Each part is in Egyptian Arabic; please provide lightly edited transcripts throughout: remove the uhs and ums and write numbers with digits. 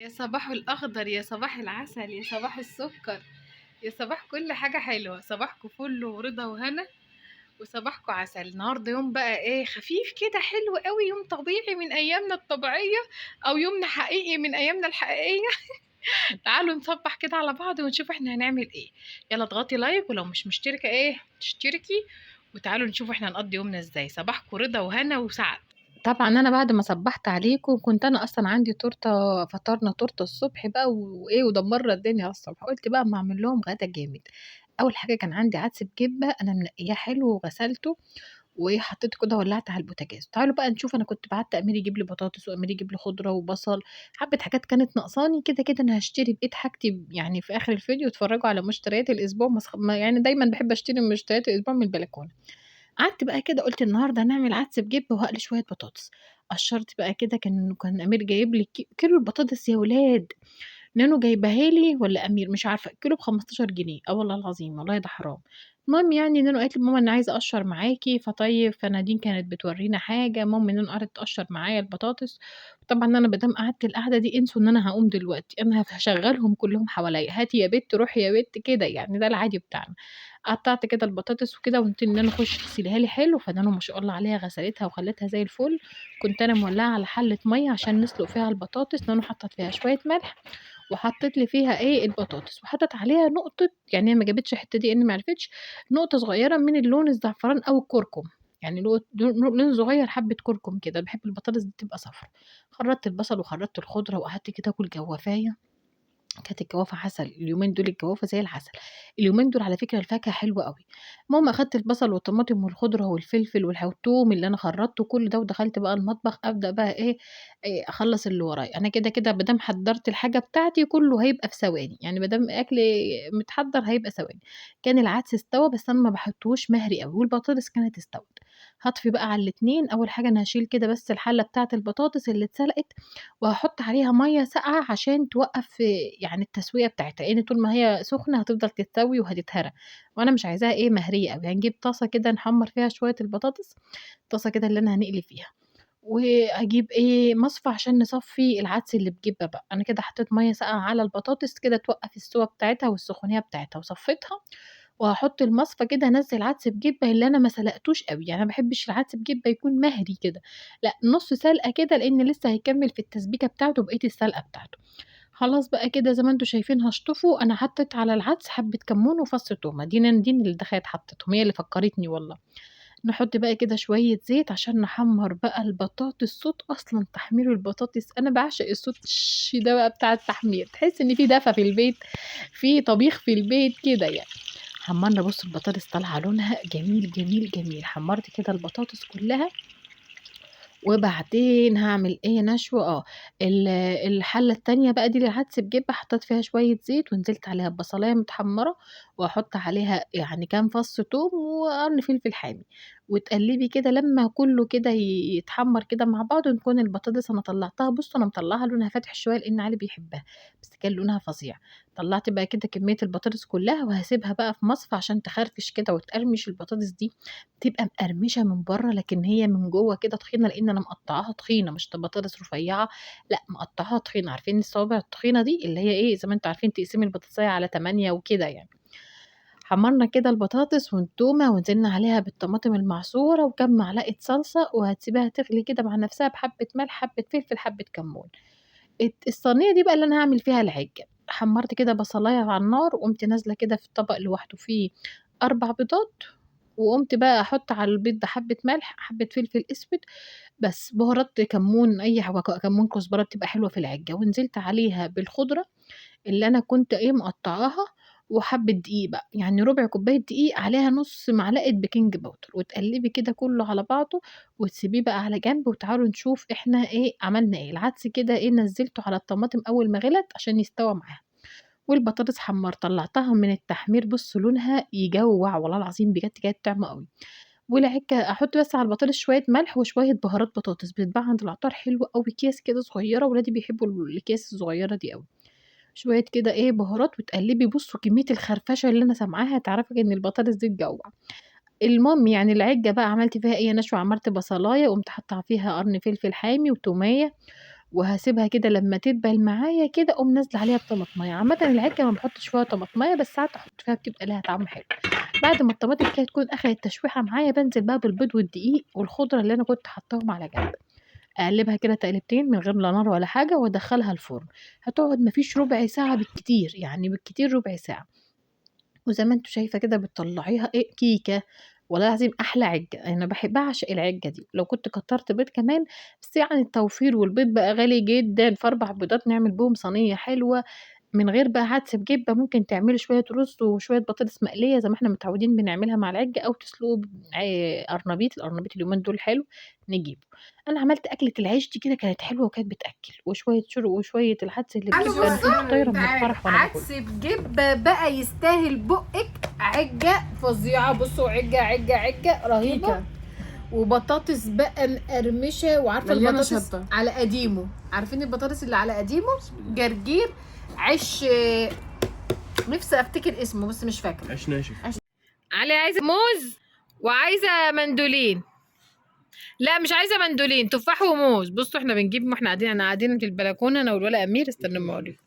يا صباح الأخضر، يا صباح العسل، يا صباح السكر، يا صباح كل حاجة حلوة. صباحكم فل ورضا وهنا، وصباحكم عسل. النهارده يوم بقى ايه، خفيف كده، حلو قوي، يوم طبيعي من ايامنا الطبيعية، او يومنا حقيقي من ايامنا الحقيقية. تعالوا نصبح كده على بعض ونشوف احنا هنعمل ايه. يلا اضغطي like، ولو مش مشتركة ايه تشتركي، وتعالوا نشوف احنا هنقضي يومنا ازاي. صباحكم رضا وهنا وسعد. طبعا انا بعد ما صبحت عليكم كنت انا اصلا عندي تورته، فطرنا تورته الصبح بقى وايه، ودمرنا الدنيا على الصبح. قلت بقى اما اعمل لهم غدا جامد. اول حاجة كان عندي عدس بجبه انا منقياه حلو وغسلته وحطيته كده ولعت على البوتاجاز. تعالوا بقى نشوف، انا كنت بعت امير يجيب لي بطاطس وامير يجيب لي خضرة وبصل، حبه حاجات كانت ناقصاني كده كده. انا هشتري بقيت حاجتي في اخر الفيديو. اتفرجوا على مشتريات الاسبوع، دايما بحب اشتري مشتريات الاسبوع من البلكونه. قعدت بقى كده قلت النهارده هنعمل عدس بجبه وهقلي شوية بطاطس. قشرت بقى كده، كان امير جايب لي كيلو البطاطس يا ولاد، نانو جايباها لي ولا امير مش عارفه، كيلو ب15 جنيه. والله العظيم والله ده حرام. المهم نانو قالت لي ماما انا عايزه اقشر معاكي، فطيب فنادين كانت بتورينا حاجة. المهم نانو قعدت تقشر معايا البطاطس. طبعا انا ما دام قعدت القعدة دي انسوا ان انا هقوم دلوقتي، انا هشغلهم كلهم حواليا، هاتي يا بت روحي يا بت كده، ده العادي بتاعنا. قطعت كده البطاطس وكده وقلت لنانو خش اغسليها لي حلو، فنانو ما شاء الله عليها غسلتها وخلتها زي الفل. كنت انا مولعه على حله مية عشان نسلق فيها البطاطس. نانو حطت فيها شوية ملح وحطيت لي فيها ايه البطاطس، وحطت عليها نقطة، هي ما جابتش الحتة دي ان ما عرفتش، نقطة صغيرة من اللون الزعفران او الكركم، لون صغير حبه كركم كده. بحب البطاطس دي تبقى صفرا. خرطت البصل وخرطت الخضرة وقعدت كده اكل جوافايه. كانت الجوافه عسل اليومين دول، الجوافه زي العسل اليومين دول. على فكرة الفاكهة حلوة قوي. المهم اخدت البصل والطماطم والخضره والفلفل والثوم اللي انا خرطته كل ده، ودخلت بقى المطبخ ابدا بقى ايه اخلص اللي ورايا. انا كده كده ما دام حضرت الحاجة بتاعتي كله هيبقى في ثواني، ما دام اكل متحضر هيبقى ثواني. كان العدس استوى بس انا ما بحطوش مهري قوي، والبطاطس كانت استوت. هطفي بقى على الاتنين. اول حاجة انا هشيل كده بس الحلة بتاعه البطاطس اللي اتسلقت، وهحط عليها مية ساقعه عشان توقف التسوية بتاعتها، لان طول ما هي سخنة هتفضل تتسوي وهتتهرى، وانا مش عايزاها مهريه قوي. هنجيب طاسه كده نحمر فيها شوية البطاطس، طاسه كده اللي انا هنقلي فيها، واجيب مصفى عشان نصفي العدس اللي بجبه بقى. انا كده حطيت مية ساقعه على البطاطس كده توقف السوا بتاعتها والسخونيه بتاعتها، وصفيتها. وهحط المصفى كده انزل عدس بجبه اللي انا ما سلقتوش قوي، انا ما بحبش العدس بجبه يكون مهري كده، لا نص سلقه كده، لان لسه هيكمل في التسبيكه بتاعته بقية السلقه بتاعته. خلاص بقى كده زي ما انتم شايفين هشطفه. انا حطيت على العدس حبه كمون وفص تومة، دي ناندين اللي دخلت حطتهم، هي اللي فكرتني والله. نحط بقى كده شوية زيت عشان نحمر بقى البطاطس. صوت اصلا تحمير البطاطس انا بعشق الصوت ده بقى بتاع التحمير، تحس ان في دفى في البيت، في طبيخ في البيت كده. حمرنا، بصوا البطاطس طالعه لونها جميل جميل جميل. حمرت كده البطاطس كلها. وبعدين هعمل ايه يا نشوى؟ الحلة التانية بقى دي للعدس بجبه، حطيت فيها شوية زيت ونزلت عليها ببصلايه متحمره، واحط عليها كام فص توم وقرن فلفل حامي، وتقلبي كده لما كله كده يتحمر كده مع بعض. ونكون البطاطس انا طلعتها، بصوا انا مطلعها لونها فاتح شوية لان علي بيحبها، بس كان لونها فظيع. طلعت بقى كده كمية البطاطس كلها، وهسيبها بقى في مصفى عشان تخرفش كده وتقرمش. البطاطس دي بتبقى مقرمشه من بره لكن هي من جوه كده تخينة، لان انا مقطعاها تخينة، مش بطاطس رفيعة، لا مقطعاها تخينة. عارفين الصوابع التخينه دي اللي هي ايه، زي ما انتوا عارفين تقسمي البطاطسايه على 8 وكده. حمرنا كده البطاطس والتومه ونزلنا عليها بالطماطم المعصوره وكم معلقه صلصه، وهتسيبها تغلي كده مع نفسها بحبه ملح حبه فلفل حبه كمون. الصينية دي بقى اللي انا هعمل فيها العجه. حمرت كده بصلايه على النار، وقمت نازله كده في الطبق لوحده فيه 4 بيضات، وقمت بقى احط على البيض ده حبه ملح حبه فلفل اسود بس، بهارات كمون اي حاجة، كمون كزبره بتبقى حلوة في العجه. ونزلت عليها بالخضره اللي انا كنت مقطعاها، وحبه دقيق بقى، ربع كوباية دقيق عليها نص معلقه بيكنج باودر، وتقلبي كده كله على بعضه وتسيبيه بقى على جنب. وتعالوا نشوف احنا عملنا ايه. العدس كده نزلته على الطماطم اول ما غلت عشان يستوى معاها، والبطاطس حمر طلعتها من التحمير، بصوا لونها يجوع والله العظيم بجد كانت طعمه قوي. والعكه احط بس على البطاطس شوية ملح وشوية بهارات بطاطس، بتتباع عند العطار حلوة قوي، اكياس كده صغيرة، ولادي بيحبوا الاكياس الصغيرة دي قوي. شوية كده بهارات وتقلبي. بصوا كمية الخرفشه اللي انا سامعاها تعرفي ان البطاطس دي تجوع. المهم العجه بقى عملت فيها ايه يا نشوى؟ عملت بصلايه وقمت حاطه فيها قرن فلفل حامي وتوميه وهاسيبها كده لمّا تدبل معايا كده أقوم نازلة عليها بطماطماية. عامةً العجة ما باحطش فيها طماطماية، بس ساعات أحط فيها بتبقى لها طعم حلو. بعد ما الطماطم كده تكون أخدت تشويحة معايا، بانزل بقى بالبيض والدقيق والخضرة اللي أنا كنت حاطاهم على جنب. أقلبها كده تقلبتين من غير لا نار ولا حاجة وأدخلها الفرن. هتقعد ما فيش ربع ساعة بالكتير، يعني بالكتير ربع ساعة. وزي ما أنتم شايفة كده بتطلعيها إيه كيكة، والله العظيم أحلى عجة، أنا باعشق العجة دي. لو كنت كترت بيض كمان، بس يعني التوفير والبيض بقى غالي جدًا، ف4 بيضات نعمل بيهم صينية حلوة من غير بقى عدس بجبة. ممكن تعملي شوية رز وشوية بطاطس مقلية زي ما إحنا متعودين بنعملها مع العجة، أو تسلقوا قرنبيط. القرنبيط اليومين دول حلو نجيبه. أنا عملت أكلة العيش دي كده كانت حلوة وكانت بتأكل، وشوية شرب وشوية العدس اللي بجبة. أنا كنت طايرة من الفرح وأنا باكل. عدس بجبة بقى يستاهل بقك، عجة فظيعة. بصوا عجة عجة عجة رهيبة. كيكة. وبطاطس بقى مقرمشة، وعارفة مليانة البطاطس شطة. على قديمه، عارفين البطاطس اللي على قديمه؟ جرجير، عيش، نفسي افتكر اسمه بس مش فاكره. عيش ناشف. علي عايزه موز وعايزه مندولين. لا مش عايزه مندولين، تفاح وموز. بصوا احنا بنجيب واحنا قاعدين، احنا قاعدين في البلكونه انا والولا امير. استنوا ما اوريكم.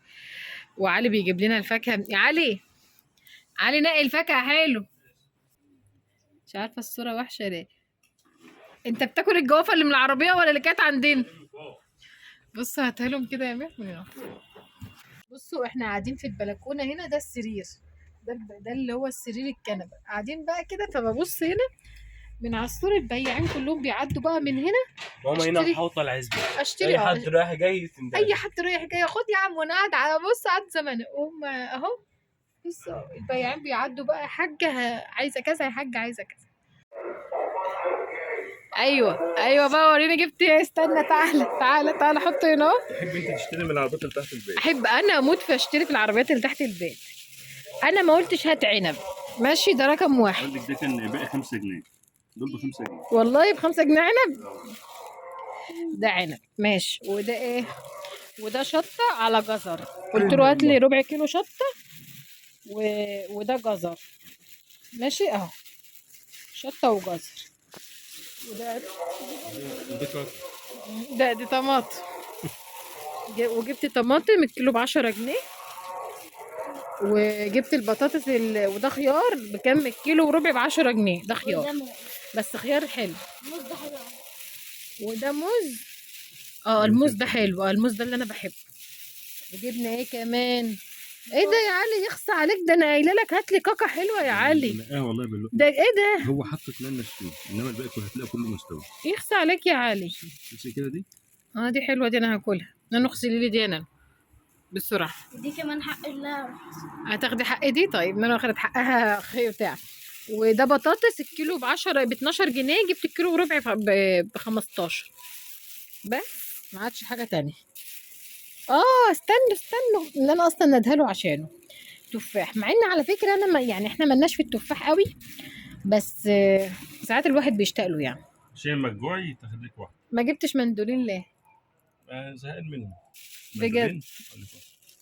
وعلي بيجيب لنا الفاكهه. يا علي، علي نقي الفاكهه حلو. مش عارفه الصوره وحشه ليه. انت بتاكل الجوافه اللي من العربيه ولا اللي كانت عندنا؟ بصوا هاتها لهم كده يا امير من هنا. بصوا احنا قاعدين في البلكونه هنا، ده السرير، ده اللي هو السرير الكنبه. قاعدين بقى كده، فببص هنا من على السور البياعين كلهم بيعدوا بقى من هنا. ماما هنا اشتري. محوطه العزبه، اشتري اي حد رايح جاي تندهش. اي حد رايح جاي خد يا عم. وانا قاعده على بص قعد زمان هم اهو. بص البياعين بيعدوا بقى، حاجه عايزه كذا يا حاجه عايزه كذا. ايوه ايوه بقى وريني جبت ايه. استنى تعالى تعالى تعالى حط هنا اهو. تحب انت تشتري من العربيات اللي تحت البيت؟ احب انا اموت في اشتري في العربيات اللي تحت البيت. انا ما قلتش هات عنب، ماشي، ده رقم واحد. عندك ده كان باقي 5 جنيه، دول ب 5 جنيه. والله ب 5 جنيه عنب؟ ده عنب ماشي. وده ايه؟ وده شطه على جزر. قلت له هات لي ربع كيلو شطه وده جزر، ماشي اهو، شطه وجزر. وده ده دي طماطم. وجبت طماطم الكيلو ب10 جنيه. وجبت البطاطس وده خيار بكام الكيلو وربع ب10 جنيه. ده خيار بس خيار حلو. موز ده حلو. وده موز، الموز ده حلو، الموز ده اللي انا بحبه. وجبنا ايه كمان؟ ايه ده يا علي؟ يخص عليك، ده انا قايله لك هات لي كاكا حلوه يا علي. والله بالله ده ايه ده؟ هو حط 2 ناشفين، انما الباقي كله هتلاقي كله مستوي. يخص عليك يا علي. بس كده دي؟ دي حلوه دي، انا هاكلها. انا اغسلي لي دي انا بسرعه. دي كمان حق الله. هتاخدي حق دي؟ طيب انا اخدت حقها خير بتاع. وده بطاطس الكيلو ب12 جنيه، جبت الكيلو وربع ب15 بس، ما عادش حاجه تانية. استنوا استنوا، اللي انا اصلا ندهله عشانه تفاح. مع ان على فكره انا ما يعني احنا ملناش في التفاح قوي، بس ساعات الواحد بيشتاق له يعني. عشان ما تجوعي تاخد لك واحده. ما جبتش مندولين ليه؟ زهقان منه بجد؟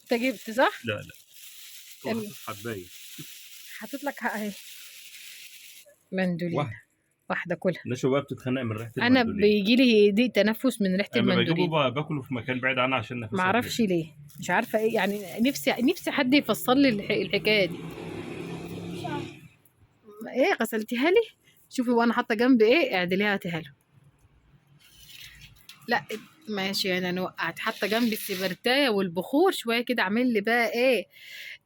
انت جبت صح؟ لا لا، هو حاطط حبايه. حاطط لك حق اهي مندولين واحده كلها. نشوى بقى بتتخنق من ريحه انا المندولين. بيجي لي ضيق تنفس من ريحه انا المندولين. بجيبه باكله في مكان بعيد عنها عشان نفسي. ما اعرفش ليه، مش عارفه ايه يعني. نفسي حد يفصل لي الحكايه دي. ايه غسلتيها لي؟ شوفي وانا حاطه جنب ايه، اعدليها هاتيها له. لا ماشي، يعني انا وقعت حاطه جنب السبرتايه والبخور شويه كده، اعمل لي بقى ايه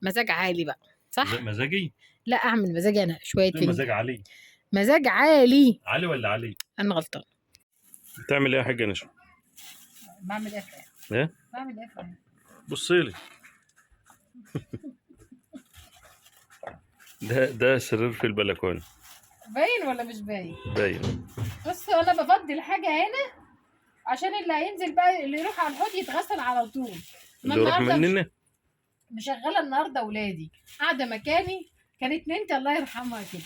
مزاج عالي بقى، صح؟ مزاجي؟ لا اعمل مزاجي انا شويه. مزاج عالي. مزاج عالي. عالي ولا عالي؟ انا غلطان. بتعمل ايه يا حاجه نشوى؟ بعمل ايه؟ ايه؟ بعمل ايه؟ بصي لي. ده سرير في البلكونه. باين ولا مش باين؟ باين. بص انا بفضي الحاجه هنا عشان اللي هينزل بقى اللي يروح على الحوض يتغسل على طول. اللي يروح مننا. مشغله النهارده ولادي قاعده مكاني، كانت ننتي الله يرحمها كده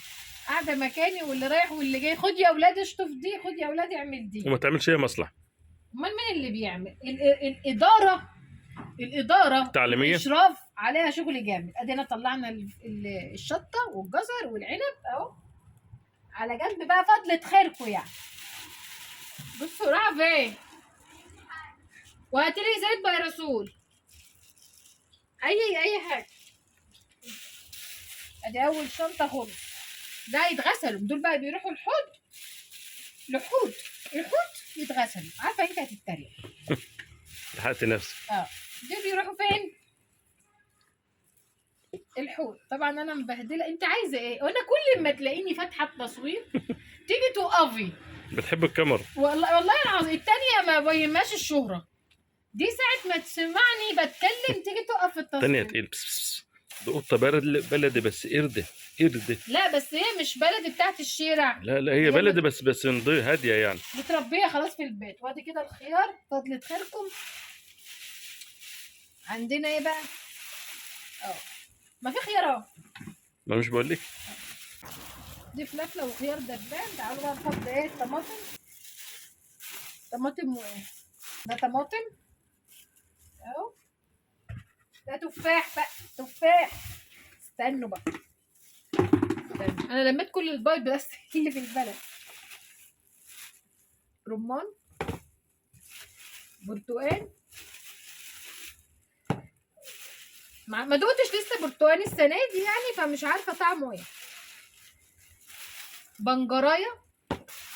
قاعده مكاني، واللي رايح واللي جاي خد يا اولاد اشطف دي، خد يا اولاد اعمل دي. وما تعملش ايه مصلحه. امال مين اللي بيعمل؟ الاداره التعليميه اشراف عليها شغل جامد. ادينا طلعنا الشطه والجزر والعنب اهو على جنب بقى، فضلة خيركم يعني. بصوا راح فين؟ وهاتي لي زيت بيرسول، اي حاجة. ادي اول شنطه خالص. ده يتغسلوا دول بقى، بيروحوا الحوض، الحوض الحوض يتغسلوا. عارفه انت هتتريق. لحقت نفسك. دول بيروحوا فين؟ الحوض. طبعا انا مبهدله. انت عايزه ايه؟ وانا كل ما تلاقيني فاتحة التصوير تيجي توقفي. بتحب الكاميرا. والله والله العظيم. التانية ما بيهمهاش الشهرة دي، ساعة ما تسمعني بتكلم تيجي تقف في التانية التصوير. تقيل. بس بس بس. ده قطة بلدي بس قردة قردة. لا بس هي مش بلدي بتاعت الشارع. لا لا، هي هي بلدي بس نضيف هادية يعني. متربية خلاص في البيت. وادي كده الخيار، فضلة خيركم. عندنا ايه بقى؟ ما في خيار اهو. ما مش بقول لك. دي فلافلة وخيار دبان. تعالوا بقى نحط ايه؟ طماطم. طماطم وايه؟ ده طماطم اهو. ده تفاح بقى، تفاح. استنوا بقى، استنوا. انا لميت كل البايب بس اللي في البلد. رمان، برتقال. ما دقتش لسه برتقال السنة دي يعني، فمش عارفه طعمه ايه. بنجرايه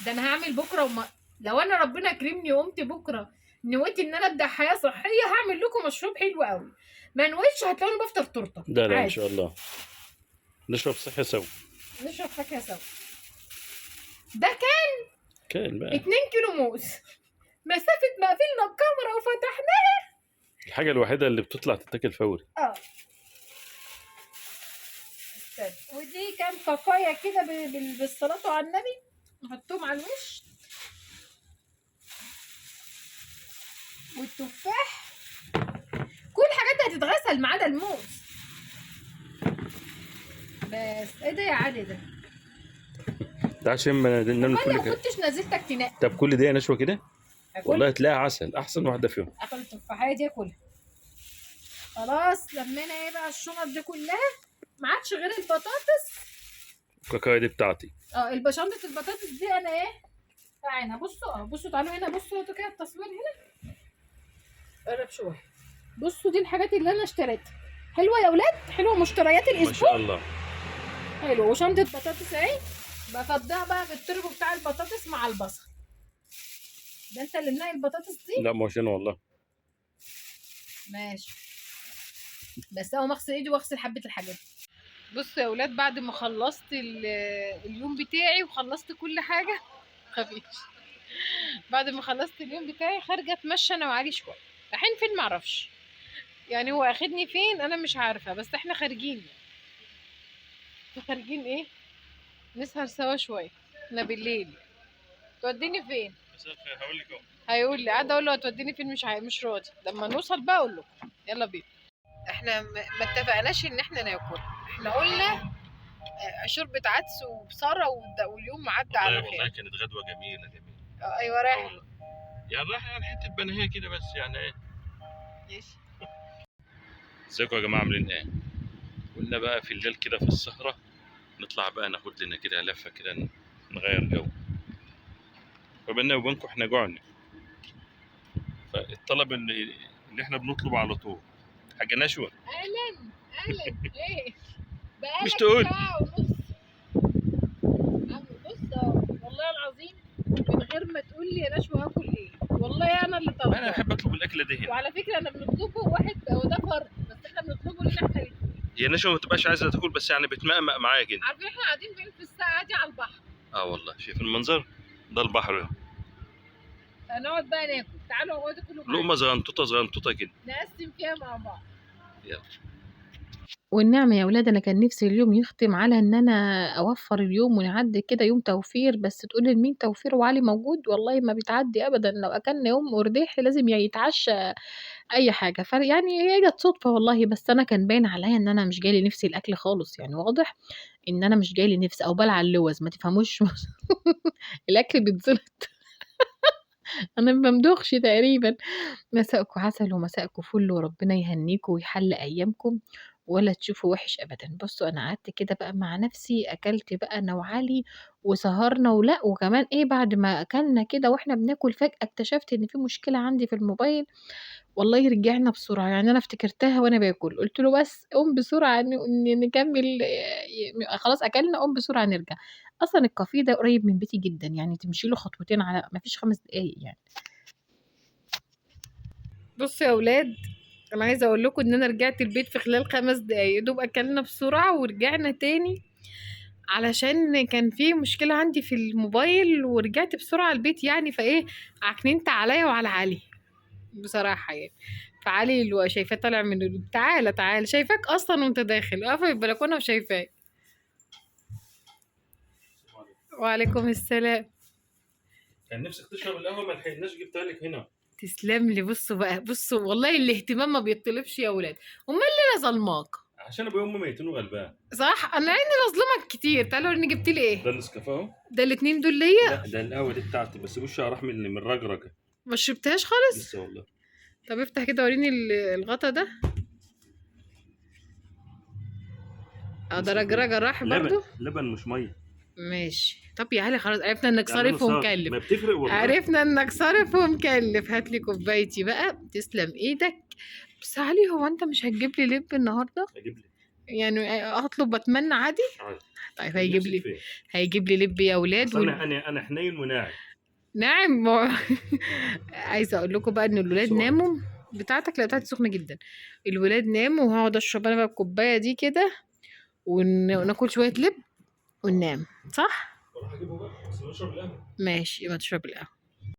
ده انا هعمل بكره، لو انا ربنا كرمني وقمت بكره نويت ان انا ابدا حياة صحية هعمل لكم مشروب حلو قوي. ما نويتش هتلاقوني بفطر تورته. لا لا ان عادي. شاء الله نشرب صحة سوا. نشرب فاكهة سوا. ده كان كان بقى 2 كيلو موز. مسافة ما قفلنا الكاميرا وفتحناها. الحاجة الوحيدة اللي بتطلع تتاكل فوري. استنى. ودي كام بابايا كده بالصلاة على النبي، نحطهم على الوش. والتفاح، كل الحاجات دي هتتغسل ما عدا الموز بس. ايه ده يا علي ده؟ ده عشان ما نعمل انا كل ما كده. كنتش نزلتك تنقي. طب كل دي يا نشوة كده اكل والله تلاقي عسل، احسن واحدة فيهم. اكل التفاحيه دي اكلها. خلاص لمينا ايه بقى الشنط دي كلها، ما عادش غير البطاطس. الكاكاية دي بتاعتي. شنطه البطاطس دي انا ايه تعالى بصوا، بصوا تعالوا هنا، بصوا انتوا كده التصوير هنا، قرب شوية. بصوا دي الحاجات اللي انا اشتريتها. حلوة يا اولاد، حلوة مشتريات ما الاسبوع. شاء الله. حلوة. وشنطه بطاطس اهي، بفضها بقى في التربو بتاع البطاطس مع البصل. ده انت اللي منقي البطاطس دي؟ لا مش انا والله. ماشي، بس اول ما اغسل ايدي واغسل حبه الحاجات. بصوا يا اولاد، بعد ما خلصت اليوم بتاعي وخلصت كل حاجة خفيف، بعد ما خلصت اليوم بتاعي خارجه اتمشى انا وعلي شوية. رايحين فين معرفش يعني، هو اخدني فين انا مش عارفه، بس احنا خارجين يعني. خارجين ايه؟ نسهر سوا شوية احنا بالليل. توديني فين؟ هقول لك اهو. هيقول لي، قاعدة اقول له هتوديني فين، مش راضي. لما نوصل بقى اقول له. يلا بينا. احنا ما اتفقناش ان احنا ناكل، احنا قلنا شوربة عدس وبصاره واليوم عدى على خير. والله كانت غدوه جميلة جميلة. ايوه رايح. يعني رايح يعني حتة بنهيه كده بس يعني ايه. ماشي. ازيكم يا جماعة عاملين ايه؟ قلنا بقى في الليل كده في السهرة نطلع بقى ناخد لنا كده لفه كده نغير جو. فبينا وبينكم احنا جوعنا، فالطلب اللي احنا بنطلبه على طول حاجة نشوه. اهلا اهلا. ايه بقالك مش تقول. ساعة ونص. بص اهو، والله العظيم من غير ما تقول لي يا نشوى هاكل ايه، والله انا اللي طلبته. انا بحب اطلب الاكلة دي هنا. وعلى فكرة انا بنطلبه واحد وده فرد، بس احنا بنطلبه لنا احنا الاثنين. هي نشوه ما تبقاش عايزه تاكل، بس يعني بتمقمق معايا كده. عارفين احنا قاعدين فين في الساعة دي؟ على البحر. والله شايف المنظر ده، البحر. هنقعد بقى ناكل. تعالوا اقعدوا كلوا معانا. لقمة صغنطوطه صغنطوطه كده، نقسم فيها مع بعض. يلا. والنعمة يا ولاد، أنا كان نفسي اليوم يختم على إن أنا أوفّر اليوم ونعدّي كده يوم توفير، بس تقول لمين توفير وعلي موجود؟ والله ما بتعدّي أبدًا، لو أكلنا يوم قرداحي لازم يا يتعشى أي حاجة، فيعني هي جات صُدفة والله، بس أنا كان باين عليّا إن أنا مش جاي لي نِفْسي الأكل خالص، يعني واضح إن أنا مش جاي لي نِفْس أو بالعة اللوز ما تفهموش الأكل بيتزلط. انا ما بمدخش تقريبا. مساءكم عسل ومساءكم فل، وربنا يهنيكم ويحل ايامكم ولا تشوفوا وحش ابدا. بصوا انا قعدت كده بقى مع نفسي، اكلت بقى انا وعلي وسهرنا، ولا وكمان ايه بعد ما اكلنا كده واحنا بناكل فجأة اكتشفت ان في مشكلة عندي في الموبايل. والله رجعنا بسرعة، يعني انا افتكرتها وانا باكل، قلت له بس قوم بسرعة نكمل، خلاص اكلنا قوم بسرعة نرجع. اصلا الكافيه ده قريب من بيتي جدا، يعني تمشي له خطوتين على ما فيش 5 دقايق يعني. بصوا يا اولاد، انا عايزه اقول لكم ان انا رجعت البيت في خلال 5 دقايق، دوب اكلنا بسرعة ورجعنا تاني علشان كان في مشكلة عندي في الموبايل، ورجعت بسرعة البيت يعني. فايه عكننت عليا وعلى علي بصراحة يعني. فعلي اللي شايفاه طالع من تعالى تعالى، شايفاك اصلا وانت داخل واقفة في البلكونه وشايفاك. وعليكم السلام. كان نفسك تشرب القهوة ما لحقناش، جبتها لك هنا. تسلم لي. بصوا بقى، بصوا والله الاهتمام ما بيطلبش يا ولاد. امال اللي انا ظلماك؟ عشان ابويا وامي ميتين وغلبان. صح، انا عيني بظلمك كتير. تعالوا وريني جبت لي ايه. ده النسكافيه اهو. ده الاثنين دول ليا؟ لا ده القهوة دي بتاعتي، بس وشي راح من الرجرجه. ما شربتهاش خالص؟ لسه والله. طب افتح كده وريني الغطا ده. ده رجرجه راح برضو. لبن مش مية. ماشي. طب يا علي خلاص عرفنا انك صارف ومكلف. ما بتفرق والله. عرفنا انك صارف ومكلف. هات لي كوبايتي بقى. تسلم ايدك. بس علي هو انت مش هتجيب لي لب النهارده؟ هجيب لي يعني اطلب بتمنى عادي؟ عادي. طيب هيجيب لي، هيجيب لي لب يا اولاد. انا حنين وناعم. ناعم. عايزه اقول لكم بقى ان الولاد ناموا. بتاعتك؟ لا بتاعتي سخنة جدا. الولاد ناموا وهقعد اشرب انا بقى الكوباية دي كده وناكل شوية لب وننام، صح؟ اروح اجيبه بقى بس نشرب القهوة. ماشي، ما تشرب القهوة.